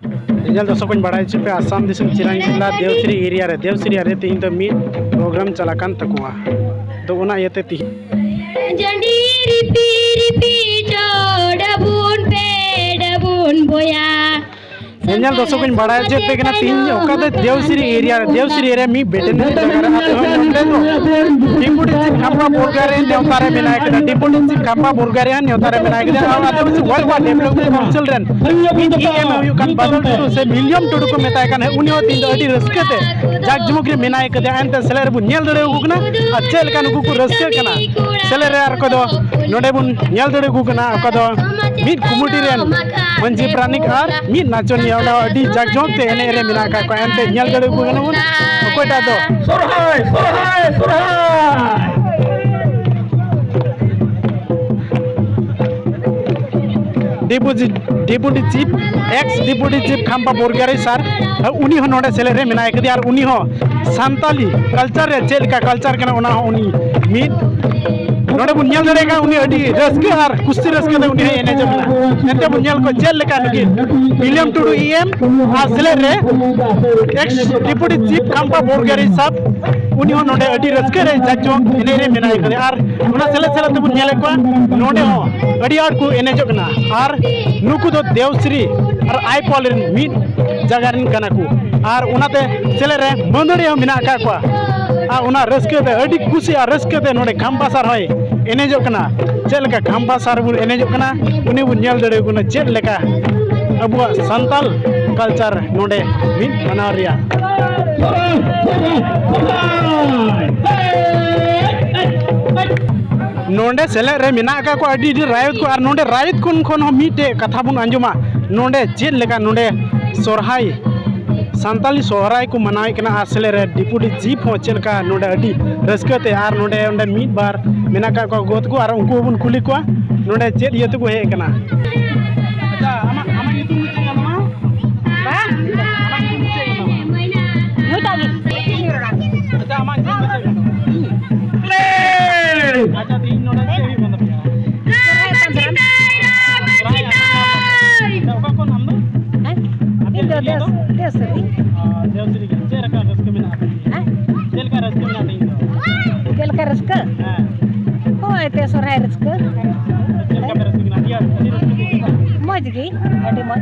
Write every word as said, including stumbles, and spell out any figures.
ᱧᱮᱧᱮᱞ ᱫᱚᱨᱥᱚᱠ ᱠᱚᱧ ᱵᱟᱲᱟᱭ ᱦᱚᱪᱚ ᱯᱮᱭᱟ, ᱟᱥᱟᱢ ᱫᱤᱥᱚᱢ ᱪᱤᱨᱟᱝ ᱡᱮᱞᱟ ᱫᱮᱣᱥᱤᱨᱤ ᱮᱨᱤᱭᱟ ᱨᱮ, ᱫᱮᱣᱥᱤᱨᱤ ᱨᱮ ᱛᱮᱦᱮᱧ ᱫᱚ ᱢᱤᱫ ᱯᱨᱳᱜᱨᱟᱢ ᱪᱟᱞᱟᱜ ᱠᱟᱱ ᱛᱟᱠᱚᱣᱟ᱾ ᱛᱚ ᱚᱱᱟ ᱤᱭᱟᱹᱛᱮ ᱛᱮᱦᱮᱧ ᱡᱟᱹᱰᱤ ᱨᱤᱯᱤ ᱨᱤᱯᱤ ᱪᱚᱰᱟᱵᱩᱱ ᱯᱮ ᱰᱟᱵᱩᱱ ᱵᱚᱭᱟ᱾ ᱧᱮᱧᱮᱞ ᱫᱚᱨᱥᱚᱠ ᱠᱚᱧ ᱵᱟᱲᱟᱭ ᱦᱚᱪᱚᱭᱮᱫ ᱯᱮ ᱠᱟᱱᱟ, ᱛᱮᱦᱮᱧ ᱚᱠᱟ ᱫᱚ ᱫᱮᱣᱥᱤᱨᱤ ᱮᱨᱤᱭᱟ ᱨᱮ, ᱫᱮᱣᱥᱤᱨᱤ ᱨᱮ ᱢᱤᱫ ᱵᱮᱴᱮᱱᱟᱨᱤ ᱡᱟᱭᱜᱟ ᱨᱮ, ᱟᱨ ᱱᱚᱰᱮ ᱫᱚ ᱰᱮᱯᱩᱴᱤ ᱪᱤᱯ ᱠᱷᱟᱢᱯᱟ ᱵᱳᱨᱜᱟᱨᱤ ᱱᱮᱣᱛᱟ ᱨᱮ ᱢᱮᱱᱟᱭ ᱠᱟᱱᱟ, ᱰᱮᱯᱩᱴᱤ ᱪᱤᱯ ᱠᱷᱟᱢᱯᱟ ᱵᱳᱨᱜᱟᱨᱤ ᱱᱮᱣᱛᱟ ᱨᱮ ᱢᱮᱱᱟᱭ ᱠᱟᱫᱮᱭᱟ᱾ ᱟᱨ ᱟᱹᱫᱤᱵᱟᱹᱥᱤ ᱳᱭᱮᱞᱯᱷᱮᱭᱟᱨ ᱰᱮᱵᱷᱞᱚᱯᱢᱮᱱᱴ ᱠᱟᱣᱩᱱᱥᱤᱞ ᱨᱮᱱ ᱢᱤᱫ ᱤ ᱮᱢ ᱮ ᱦᱩᱭᱩᱜ ᱠᱟᱱ ᱵᱟᱫᱚᱞ ᱴᱩᱰᱩ ᱥᱮ ᱢᱤᱞᱤᱭᱚᱢ ᱴᱩᱰᱩ ᱠᱚ ᱢᱮᱛᱟᱭ ᱠᱟᱱᱟ, ᱩᱱᱤ ᱦᱚᱸ ᱛᱮᱦᱮᱧ ᱫᱚ ᱟᱹᱰᱤ ᱨᱟᱹᱥᱠᱟᱹ ᱛᱮ ᱡᱟᱠ ᱡᱚᱢᱚᱠ ᱨᱮ ᱢᱮᱱᱟᱭ ᱠᱟᱫᱮᱭᱟ᱾ ᱮᱱᱛᱮ ᱥᱮᱞᱮᱫ ᱨᱮᱵᱚᱱ ᱧᱮᱞ ᱫᱟᱲᱮᱭᱟᱠᱚ ᱠᱟᱱᱟ ᱟᱨ ᱪᱮᱫ ᱞᱮᱠᱟ ᱱᱩᱠᱩ ᱠᱚ ᱨᱟᱹᱥᱠᱟᱹᱜ ᱠᱟᱱᱟ᱾ ᱥᱮᱞᱮᱫ ᱨᱮ ᱟᱨ ᱠᱚᱫᱚ ᱱᱚᱰᱮ ᱵᱚᱱ ᱧᱮᱞ ᱫᱟᱲᱮᱭᱟᱠᱚ ᱠᱟᱱᱟ, ᱚᱠᱟ ᱫᱚ ᱢᱤᱫ ᱠᱚᱢᱤᱴᱤ ᱨᱮᱱ ᱢᱟᱹᱡᱷᱤ ᱯᱟᱨᱟᱱᱤᱠ ᱟᱨ ᱢᱤᱫ ᱱᱟᱪᱚᱱᱤᱭᱟᱹ, ᱚᱸᱰᱮ ᱟᱹᱰᱤ ᱡᱟᱠ ᱡᱚᱢᱚᱠ ᱛᱮ ᱮᱱᱮᱡ ᱨᱮ ᱢᱮᱱᱟᱜ ᱟᱠᱟᱫ ᱠᱚᱣᱟ᱾ ᱮᱱᱛᱮ ᱧᱮᱞ ᱫᱟᱲᱮᱭᱟᱠᱚ ᱠᱟᱱᱟ ᱵᱚᱱ ᱚᱠᱚᱭᱴᱟᱜ ᱫᱚ ᱥᱚᱨᱦᱟᱭ, ᱥᱚᱨᱦᱟᱭ, ᱥᱚᱨᱦᱟᱭ᱾ Deputy, deputy chip, X deputy chip ᱠᱷᱟᱢᱯᱟ ᱵᱳᱨᱜᱟᱨᱤ ᱥᱟᱨ, ᱩᱱᱤ ᱦᱚᱸ ᱱᱚᱰᱮ ᱥᱮᱞᱮᱫ ᱨᱮ ᱢᱮᱱᱟᱭ ᱠᱟᱫᱮᱭᱟ᱾ ᱟᱨ ᱩᱱᱤ ᱦᱚᱸ ᱥᱟᱱᱛᱟᱞᱤ ᱠᱟᱞᱪᱟᱨ ᱨᱮ ᱪᱮᱫ ᱞᱮᱠᱟ ᱠᱟᱞᱪᱟᱨ ᱠᱟᱱᱟ, ᱚᱱᱟ ᱦᱚᱸ ᱩᱱᱤ ᱢᱤᱫ ᱱᱚᱰᱮ ᱵᱚᱱ ᱧᱮᱞ ᱫᱟᱲᱮᱭᱟᱜ ᱠᱟᱱᱟ᱾ ᱩᱱᱤ ᱟᱹᱰᱤ ᱨᱟᱹᱥᱠᱟᱹ ᱟᱨ ᱠᱩᱥᱤ ᱨᱟᱹᱥᱠᱟᱹ ᱛᱮ ᱩᱱᱤ ᱦᱚᱸᱭ ᱮᱱᱮᱡᱚᱜ ᱠᱟᱱᱟ᱾ ᱮᱱᱛᱮ ᱵᱚᱱ ᱧᱮᱞ ᱠᱚᱣᱟ ᱪᱮᱫ ᱞᱮᱠᱟ ᱱᱩᱠᱤᱱ ᱵᱤᱞᱤᱭᱟᱢ ᱴᱩᱰᱩ ᱤ ᱮᱢ ᱟᱨ ᱥᱮᱞᱮᱫ ᱨᱮ ᱮᱠᱥ ᱰᱮᱯᱩᱴᱤ ᱪᱤᱯ ᱠᱷᱟᱢᱯᱟ ᱵᱳᱨᱜᱟᱨᱤ ᱥᱟᱨ, ᱩᱱᱤ ᱦᱚᱸ ᱱᱚᱰᱮ ᱟᱹᱰᱤ ᱨᱟᱹᱥᱠᱟᱹ ᱨᱮ ᱡᱟᱠ ᱡᱚᱢᱚᱠ ᱮᱱᱮᱡ ᱨᱮ ᱢᱮᱱᱟᱭ ᱠᱟᱫᱮᱭᱟ᱾ ᱟᱨ ᱚᱱᱟ ᱥᱮᱞᱮᱫ ᱥᱮᱞᱮᱫ ᱛᱮᱵᱚᱱ ᱧᱮᱞᱮᱫ ᱠᱚᱣᱟ, ᱱᱚᱰᱮ ᱦᱚᱸ ᱟᱹᱰᱤ ᱟᱸᱴ ᱠᱚ ᱮᱱᱮᱡᱚᱜ ᱠᱟᱱᱟ᱾ ᱟᱨ ᱱᱩᱠᱩ ᱫᱚ ᱫᱮᱣᱥᱨᱤ ᱟᱨ ᱟᱭᱯᱚᱞ ᱨᱮᱱ ᱢᱤᱫ ᱡᱟᱭᱜᱟ ᱨᱮᱱ ᱠᱟᱱᱟ ᱠᱚ᱾ ᱟᱨ ᱚᱱᱟᱛᱮ ᱥᱮᱞᱮᱫ ᱨᱮ ᱢᱟᱹᱫᱟᱹᱲᱤᱭᱟᱹ ᱦᱚᱸ ᱢᱮᱱᱟᱜ ᱟᱠᱟᱫ ᱠᱚᱣᱟ᱾ ᱟᱨ ᱚᱱᱟ ᱨᱟᱹᱥᱠᱟᱹ ᱛᱮ, ᱟᱹᱰᱤ ᱠᱩᱥᱤ ᱟᱨ ᱨᱟᱹᱥᱠᱟᱹ ᱛᱮ ᱱᱚᱰᱮ ᱠᱷᱟᱢᱯᱟ ᱥᱟᱨ ᱦᱚᱸᱭ ᱮᱱᱮᱡᱚᱜ ᱠᱟᱱᱟ᱾ ᱪᱮᱫ ᱞᱮᱠᱟ ᱠᱷᱟᱢᱯᱟ ᱥᱟᱨ ᱵᱚᱱ ᱮᱱᱮᱡᱚᱜ ᱠᱟᱱᱟ, ᱩᱱᱤ ᱵᱚᱱ ᱧᱮᱞ ᱫᱟᱲᱮᱭᱟᱜ ᱠᱟᱱᱟ ᱪᱮᱫ ᱞᱮᱠᱟ ᱟᱵᱚᱣᱟᱜ ᱥᱟᱱᱛᱟᱞ ᱠᱟᱞᱪᱟᱨ ᱱᱚᱰᱮ ᱢᱤᱫ ᱢᱟᱱᱟᱣ ᱨᱮᱭᱟᱜ᱾ ᱱᱚᱰᱮ ᱥᱮᱞᱮᱫ ᱨᱮ ᱢᱮᱱᱟᱜ ᱟᱠᱟᱫ ᱠᱚᱣᱟ ᱟᱹᱰᱤ ᱰᱷᱮᱨ ᱨᱟᱭᱚᱛ ᱠᱚ᱾ ᱟᱨ ᱱᱚᱰᱮ ᱨᱟᱭᱚᱛ ᱠᱷᱚᱱ, ᱠᱷᱚᱱ ᱦᱚᱸ ᱢᱤᱫᱴᱮᱡ ᱠᱟᱛᱷᱟ ᱵᱚᱱ ᱟᱸᱡᱚᱢᱟ, ᱱᱚᱰᱮ ᱪᱮᱫ ᱞᱮᱠᱟ ᱱᱚᱰᱮ ᱥᱚᱨᱦᱟᱭ, ᱥᱟᱱᱛᱟᱞᱤ ᱥᱚᱦᱨᱟᱭ ᱠᱚ ᱢᱟᱱᱟᱣᱮᱫ ᱠᱟᱱᱟ᱾ ᱟᱨ ᱥᱮᱞᱮᱫ ᱨᱮ ᱰᱮᱯᱩᱴᱤ ᱪᱤᱯ ᱦᱚᱸ ᱪᱮᱫ ᱞᱮᱠᱟ ᱱᱚᱰᱮ ᱟᱹᱰᱤ ᱨᱟᱹᱥᱠᱟᱹ ᱛᱮ, ᱟᱨ ᱱᱚᱰᱮ, ᱚᱸᱰᱮ ᱢᱤᱫ ᱵᱟᱨ ᱢᱮᱱᱟᱜ ᱟᱠᱟᱫ ᱠᱚᱣᱟ ᱜᱚ ᱛᱟᱠᱚ, ᱟᱨ ᱩᱱᱠᱩ ᱦᱚᱸᱵᱚᱱ ᱠᱩᱞᱤ ᱠᱚᱣᱟ ᱱᱚᱰᱮ ᱪᱮᱫ ᱤᱭᱟᱹ ᱛᱮᱠᱚ ᱦᱮᱡ ᱟᱠᱟᱱᱟ᱾ ᱟᱪᱪᱷᱟ, ᱟᱢᱟᱜ, ᱟᱢᱟᱜ ᱧᱩᱛᱩᱢ ᱫᱚ ᱪᱮᱫ ᱠᱟᱱ ᱛᱟᱢᱟ? ᱦᱮᱸ? ᱟᱢᱟᱜ ᱧᱩᱛᱩᱢ ᱫᱚ ᱪᱮᱫ ᱠᱟᱱ ᱛᱟᱢᱟ? ᱱᱩᱭᱴᱟᱜ ᱜᱮ᱾ ᱟᱪᱪᱷᱟ, ᱟᱢᱟᱜ ᱧᱩᱛᱩᱢ ᱫᱚ ᱪᱮᱫ ᱠᱟᱱ ᱛᱟᱢᱟ? ᱟᱪᱪᱷᱟ, ᱛᱮᱦᱮᱧ ᱱᱚᱰᱮ ᱪᱮᱫ ᱦᱩᱭᱩᱜ ᱠᱟᱱ ᱛᱟᱯᱮᱭᱟ? ᱥᱚᱨᱦᱟᱭ ᱯᱟᱛᱟ᱾ ᱟᱪᱪᱷᱟ, ᱚᱠᱟ ᱠᱷᱚᱱ ᱟᱢ ᱫᱚ? ᱦᱮᱸ? ᱤᱭᱟᱹ ᱫᱚ? ᱫᱮᱥ ᱫᱮᱥ ᱨᱮ᱾ ᱟᱨ ᱫᱮᱥ ᱨᱮ ᱪᱮᱫ ᱞᱮᱠᱟ ᱨᱟᱹᱥᱠᱟᱹ ᱢᱮᱱᱟᱜᱼᱟ ᱛᱮᱦᱮᱧ ᱫᱚ? ᱦᱮᱸ? ᱪᱮᱫ ᱞᱮᱠᱟ ᱨᱟᱹᱥᱠᱟᱹ ᱢᱮᱱᱟᱜᱼᱟ ᱛᱮᱦᱮᱧ ᱫᱚ? ᱪᱮᱫ ᱞᱮᱠᱟ ᱨᱟᱹᱥᱠᱟᱹ? ᱦᱮᱸ᱾ ᱦᱳᱭ, ᱮᱱᱛᱮ ᱥᱚᱨᱦᱟᱭ ᱨᱟᱹᱥᱠᱟᱹ᱾ ᱪᱮᱫ ᱞᱮᱠᱟ ᱯᱮ ᱨᱟᱹᱥᱠᱟᱹ ᱠᱟᱱᱟ? ᱟᱹᱰᱤ, ᱟᱹᱰᱤ ᱨᱟᱹᱥᱠᱟᱹ ᱯᱮ ᱟᱹᱭᱠᱟᱹᱣ ᱫᱟ? ᱢᱚᱡᱽ ᱜᱮ, ᱟᱹᱰᱤ ᱢᱚᱡᱽ᱾